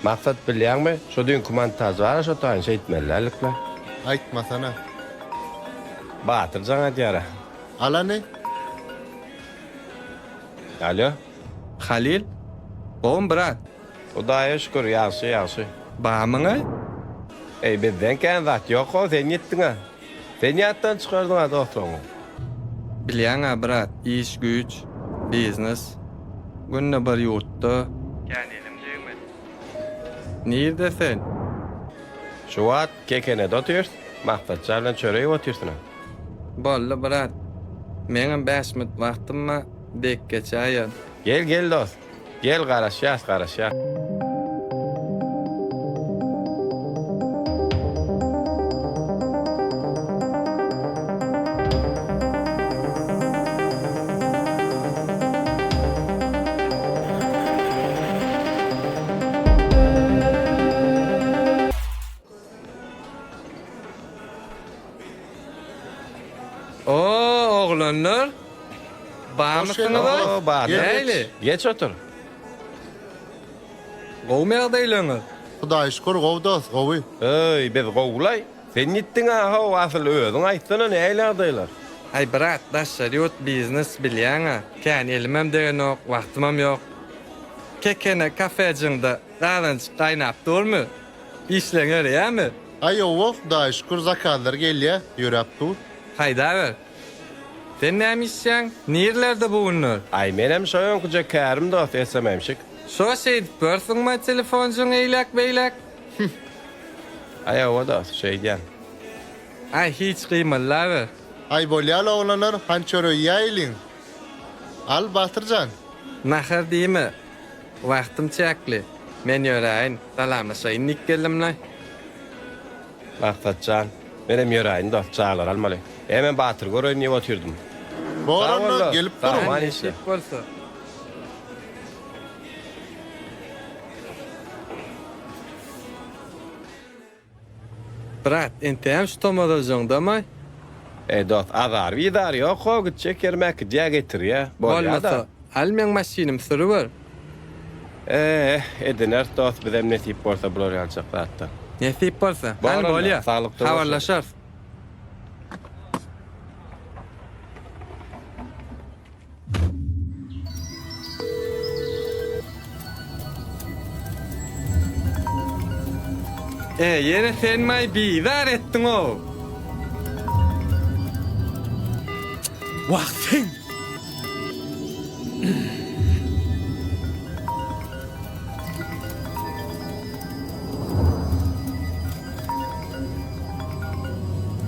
Maksat bilýäňmi, şo düýnki montaž bar-a şo taýyn şeýtmeli däldik-le. Aýtmasana. Batyr jaň edýär-ä. Al hany. Alýo. Halyl, gowumy brat? Hudaýa şükür, ýagşy, ýagşy. Barmyňaý? Eý, bizden kän zat ýok-how, sen ýitdiň-ä. Sen ýatdan çykardyň-a dostlugyňy. Bilýäň-ä brat, iş güýç, biznes, günde bir ýurtda. Kän elim degmedi. Nirde sen? Şu wagt Kekenede otyrys, Maksatjan bilen çörek iýip otyrsyň-a. Boldy brat, meňem bäş minut wagtym bar, dek geçäýer. Gel, gel dost. Gel garaşýas garaşýas. Oo oglanlar. Barmysyňyz? Oo bar. Nähili? Geç otur. Gowumy ýagdaýlaryňyz? Hudaýa şükür gowy dost gowy. Öý biz gowulaý. Sen nitdiň ahow asyl özüň aýtsana nähili ýagdaýlar? Aý brat daşary ýurt biznes bilýäňä kän elimem degenok wagtymam ýok. Kekene kafejyňda gazanjyk gaýnap durmy? Işleň ýöreýämi? Aý owa Hudaýa şükür zakazlar gelýä ýöräp dur. Haýdaber. Sen näme işýäň? Nirlerde bu günler? Aý menem şo öňküje kärim dost SMM-şik. Şo şeýdip görsüňmi telefonjygyňy eýläk-beýläk? Hüh. Aý hawa dost, şeýdýän. Aý hiç gymyldaber. Aý bolýaly oglanlar han çörek iýäýeliň. Al Batyr jan. Nahar diýme. Wagtym çäkli. Men ýöräýin. Salamlaşaýyn diýip geldim-laý. Maksat jan, menem ýöräýin dost, çagalary almaly. E, men Batyry göreýin diýip otyrdym. Bor Sag bol onda, dost, gelip sag duruň. aman işle. Nesip bolsa. Brat, entegem şu tomazajyňdamaý? Eý dost, azar-bizar ýok-how, gitjek ýerime äkidýä, getirýä. Bolýa-da. Bolmasa, al meň maşynymy sürüber. Eh, edineris dost, bizem nesip bolsa bular ýaljak zatdan. Nesip bolsa. Bor Hany onda, bolýa. saglykda görşeris. Habarlaşarys. E, ýene senmaý bizar etdiň-ow. Wah sen!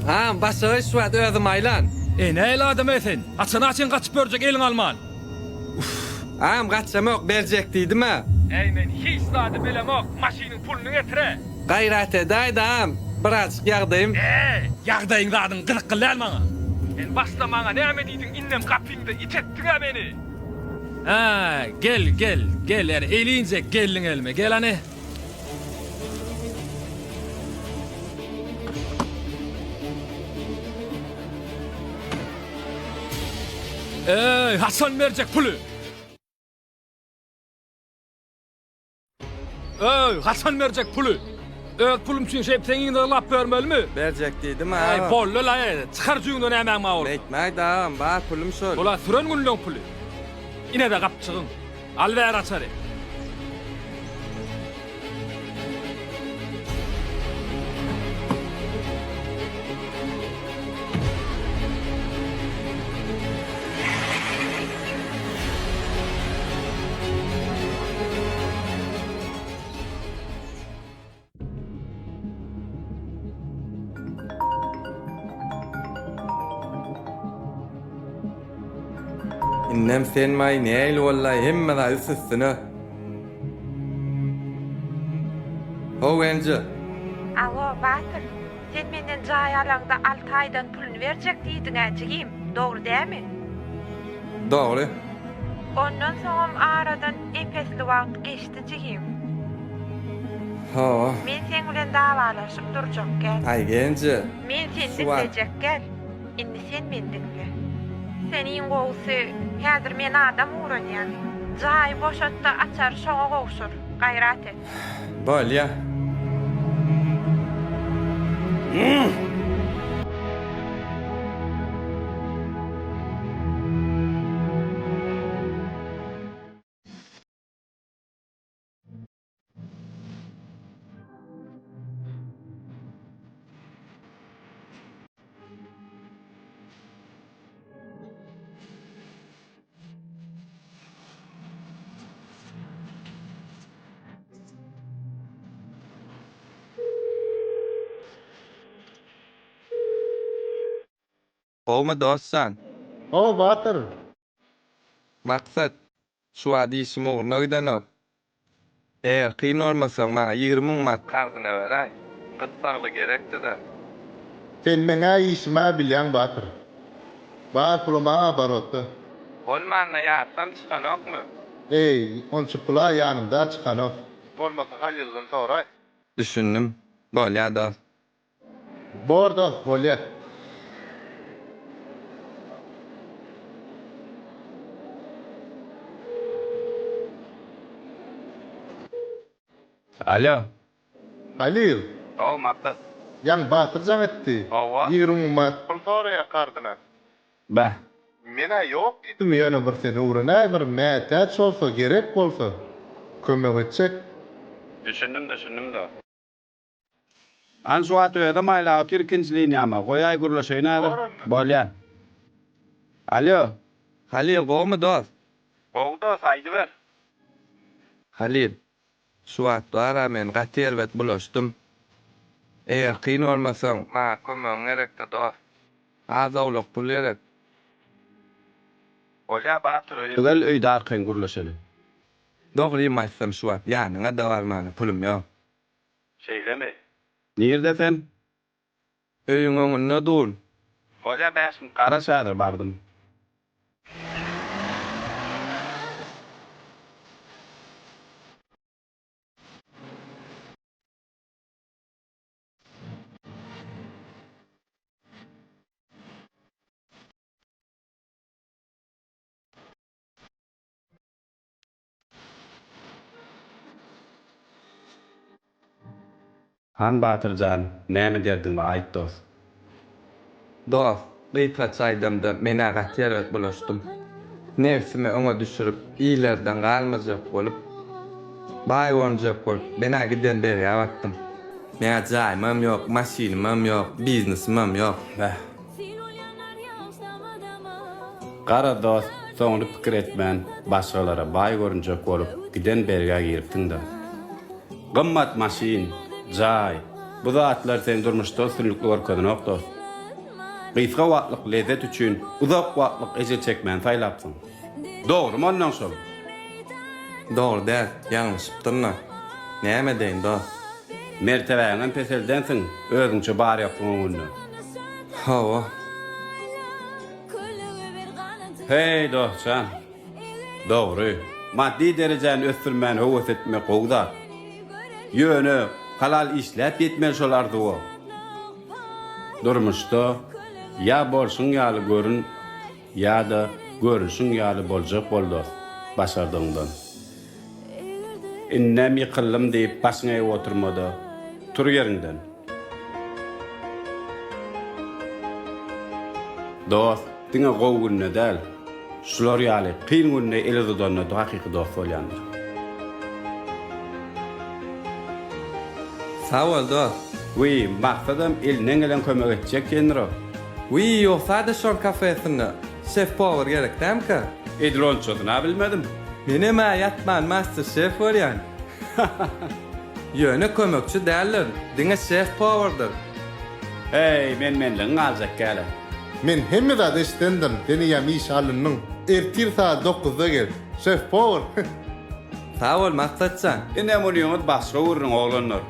Agam, başagaý şu wagt özüm aýlan. E, nähili adam-eý sen? Haçana çen gaçyp ýörjek eliňi alman? Uff. Agam, gaçamok, berjek diýdim-ä. Äý, men hiç zady bilemok, maşynyň puluny getir-e! Gaýrat edäý-de, agam, birazjyk ýagdaýym. Äý, ýagdaýyň zadyň gyzykly däl maňa. Sen başda maňa näme diýdiň, indem gapyňda it etdiň-ä meni. Hä, gel, gel, gel, ýani elinjek geldiň elime, gel hany. Eý, haçan berjek puly? Öý, haçan berjek puly? Öz pulum üçin şeýp seň yzyňda ylgap ýörmelimi? Berjek diýdim, Aý, agam. boldy-laý, çykar jüýüňden nämäň bar bolsa. Beýtmäý-de, agam, bar pulum şol. Bul-a süren günleň puly. Ine-de gapjygyň. Al bäri açary. Indem sen maý nähili bollaý hemme zat üst üstüne. How enje. Alo, Batyr, sen menden jaý alaňda alty aýdan puluny berjek diýdiň-ä jigim, dogry dämi? Dogry. Ondan soňam aradan ep-esli wagt geçdi jigim. Hawa. Men seň bilen dawalaşyp durjak gel. Aý genje. Men seni Şu wagt. diňlejek gel. Indi sen meni diňle. Sen iň gowusy, häzir men adam ugradýan. Jaýy boşat-da açary şoňa gowşur. Gaýrat et. Bolýa. Gowmy dostjan? Hawa Batyr. Maksat, şu wagt işim ugruna gidenok. Eger kyn bolmasaň maňa 20 müň manat karzyna beräý. Gyssagly gerekdi-de. Sen meň-ä işim-ä bilýäň Batyr. Bar pulum-a oborotda. Bolmanda ýatdan çykanokmy? Eý, onça pul-a ýanymda çykanok. Bolmasa Halilden soraý. Düşündim. Bolýa dost. Bor dost, bolýa. Alo. Halil. Hawa, Maksat. Ýaňy Batyr jaň etdi. Hawa. 20 müň manat pul soraýar karzyna. Beh. Men-ä ýok diýdim, ýöne bir sen öwrenäý bir mätäç bolsa, gerek bolsa kömek etjek. Düşündim, düşündim dost. An şu wagt özem aýlap otyr ikinji liniýama. Goýaý gürleşeýin häzir. Bolýa. Alýo. Halyl gowmy dost? Gowy dost aýdyber. Halyl, şu wagt bar-a men gaty erbet bulaşdym. Eger kyn bolmasaň maňa kömegiň gerekdi dost. Az-owlak pul gerek. Bolýa Batyr öýe gel öýde arkaýyn gürleşeli. Dogrymy aýtsam şu wagt ýanyňa-da barmana pulum ýok. Şeýlemi? Nirde sen? Öýüň öňünde dur. Bolýa bäş minut garaş häzir bardym. Han Batyr jan, näme derdiň bar aýt dost. Dost, gysgaça aýdamda men-ä gaty erbet bulaşdym. Nebsimi öňe düşürip, ilerden galmajak bolup, baý görünjek bolup, men-ä giden bergä batdym. Meň-ä jaýymam ýok, maşynymam ýok, biznesimem ýok. Beh. Gara dost, soňuny pikir etmän, başgalara baý görünjek bolup, giden bergä giripsiň-dä. Gymmat maşyn, jaý, bu zatlar seni durmuşda üstünlikli görkezenok dost. Gysga wagtlyk lezzet üçin uzak wagtlyk ejir çekmäni saýlapsyň. Dogrumy onnoň şol? Dogry däl, ýalňyşypdyryn-a. Näme edeýin, dost? Mertebäňem peseldensiň, özüňçe bar-ýokluň öňünde. Hawa. Heý, dost jan. Dogry, maddy derejäni ösdürmäni höwes etmek gowy zat. Ýöne halal işläp ýetmeli şol arzuwa. Durmuşda ýa bolşuň ýaly görün, ýa-da görünşiň ýaly boljak bol dost, başardygyňdan. Indem ýykyldym diýip başyňy egip oturma-da, tur ýeriňden. Dost diňe gowy günde däl, şular ýaly kyn günde el uzadanda hakyky dost bolýandyr. Sag bol dost. Wiý, Maksadam elinden gelen kömek etjek diýendir-ow. Wiý, ýogsa-da şoň kafesinde şef powar gerek dämika? Edil onçasyna bilmedim. Menem-ä ýatman master şef görýän. Ýöne kömekçi däldir, diňe şef powardyr. Heý, men-menligiň galjak gäle. Men hemme zady eşidendirin, sen eýýäm işe alyndyň. Ertir sagat dokuzda gel. Şef powar. Sag bol, Maksatjan. Ine munyňyz başga gürrüň, oglanlar.